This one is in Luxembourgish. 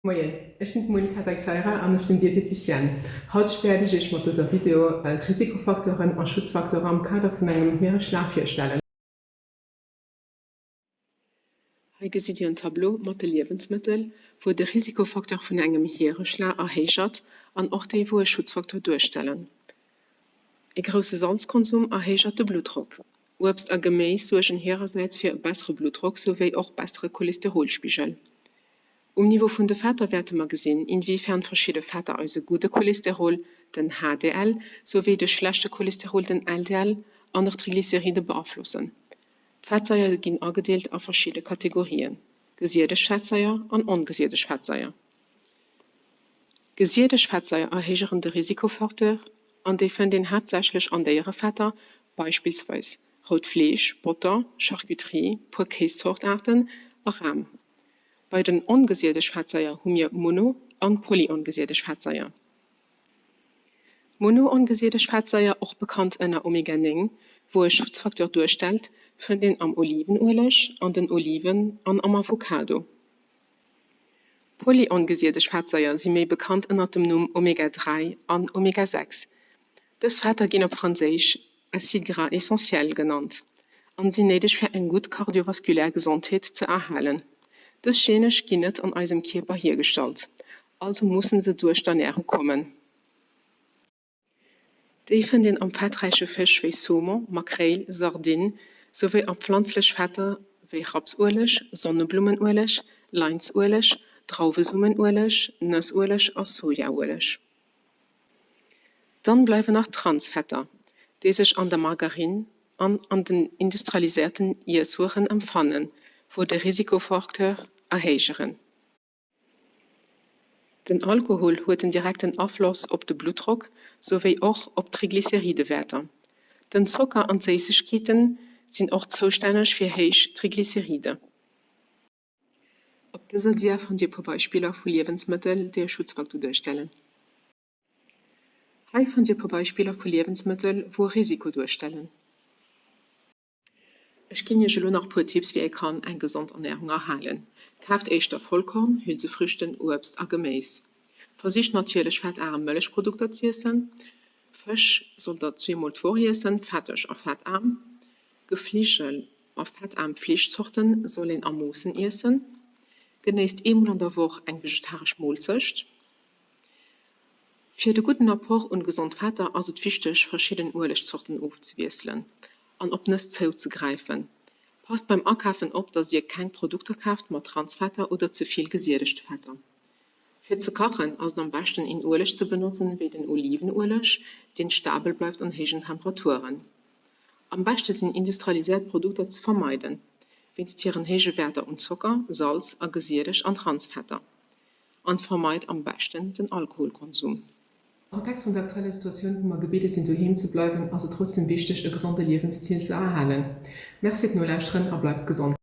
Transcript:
Moien, ech sinn d'Monica Teixeira an ech sinn Dieteticienne. Haut wäert ech iech mat dëser Video d'Risikofacteuren a Schutzfacteure am Kader vun engem Hiereschlag virstellen. Hei gesitt dir en Tableau mat de Liewensmëttel, wou de Risikofacteur vun engem Hiereschlag erhéijert an och déi wou e Schutzfacteur duerstellen. E grousse Salzkonsum erhéijert de Bluttdrock. Uebst a Geméis suergen hirersäits fir e bessere Bluttdrock souwéi och bessere Cholesterolspigel. Um Niveau vun de Fetter wäerte mer gesinn, inwiefern verschidde Fetter eise gudde Cholesterol, den HDL, souwéi de schlechte Cholesterol, den LDL, an och d'Triglyceride beaflossen. D'Fettsaier ginn agedeelt a verschidde Kategorien, gesiedegt Fettsaier an ongesiedegt Fettsaier. Gesiedegt Fettsaier erhéijeren de Risikofacteur an déi fënnt een haaptsächlech an Déierefetter, beispillsweis rout Fleesch, Botter, Charcuterie, puer Kéiszortaarten a Ram. Bei den ongesiedegt Fettsaier hu mir mono an polyongesiedegt Fettsaier. Monoongesiedegt Fettsaier, och bekannt ënner Omega 9, wou e Schutzfacteur duerstellt, fënnt een am Olivenueleg, an den Oliven an am Avocado. Polyongesiedegt Fettsaier si méi bekannt ënner dem Numm Omega 3 an Omega 6. Dës Fetter ginn op Franséisch Acides gras essentiels genannt an sinn néideg fir eng gutt kardiovaskulär Gesondheet ze erhalen. Dës chemesch ginn net an eisem Kierper hiergestallt, also mussen se duerch d'Ernärung kommen. Déi fënnt een am fetträiche Fësch wéi Saumon, Makréil, Sardinn, souwéi a pflanzlech Fetter wéi Rapsueleg, Sonneblummenueleg, Leinsueleg, Drauwesummenueleg, Nëssueleg a Sojaueleg. Dann bleiwen nach d'Transfetter, déi sech an der Margarine an an den industrialiséierten Iesswueren emfannen, wou de Risikofacteur erhéijeren. Den Alkohol huet en direkten Afloss op de Bluttdrock souwéi och op d'Triglyceridewäerter. Den Zocker an d'Séissegkeeten sinn och zoustänneg fir héich Triglyceride. Op dëser Dia fannt Dir e puer Beispiller vu Liewensmëttel, déi e Schutzfaktor duerstellen. Hei fannt Dir e puer Beispiller vu Liewensmëttel, wou e Risiko duerstellen. Ech ginn Iech elo nach e puer Tipps wéi ee kann eng gesond Ernärung erhalen. Kaaft éischter Vollkorn, Hülsefrüchten, Uebst a Geméis. Versicht natierlech fettaarem Mëllechprodukter z'iessen. Fësch sollt der zweemol d'Woch iessen, fetteg a fettaarm. Gefligel a fettaarm Fleeschzorten soll een a Moossen iessen. Genéisst eemol an der Woch eng vegetaresch Moolzecht. Fir de gudden Apport un gesond Fetter ass et wichteg verschidden Uelegzorten ofzewiesselen an op Nëss zouzegräifen. Passt beim Akafen op, dass dir keng Produkter kaaft mat Transfetter oder ze vill gesiedegt Fetter. Fir ze kachen ass et am beschten een Ueleg ze benotzen wéi den Olivenueleg, deen stabel bleift an héijen Temperaturen. Am beschte sinn industrialiséiert Produkter ze vermeiden, wéinst hiren héije Wäerter un Zocker, Salz a gesiedegt an Transfetter. An vermeit am beschten den Alkoholkonsum. Am Kontext vun der aktueller Situatioun, wou mer gebiede sinn doheem ze bleiwen, ass et trotzdem wichteg e gesonde Liewensstil ze erhalen. Merci fir d'Nolauschteren a bleift gesond.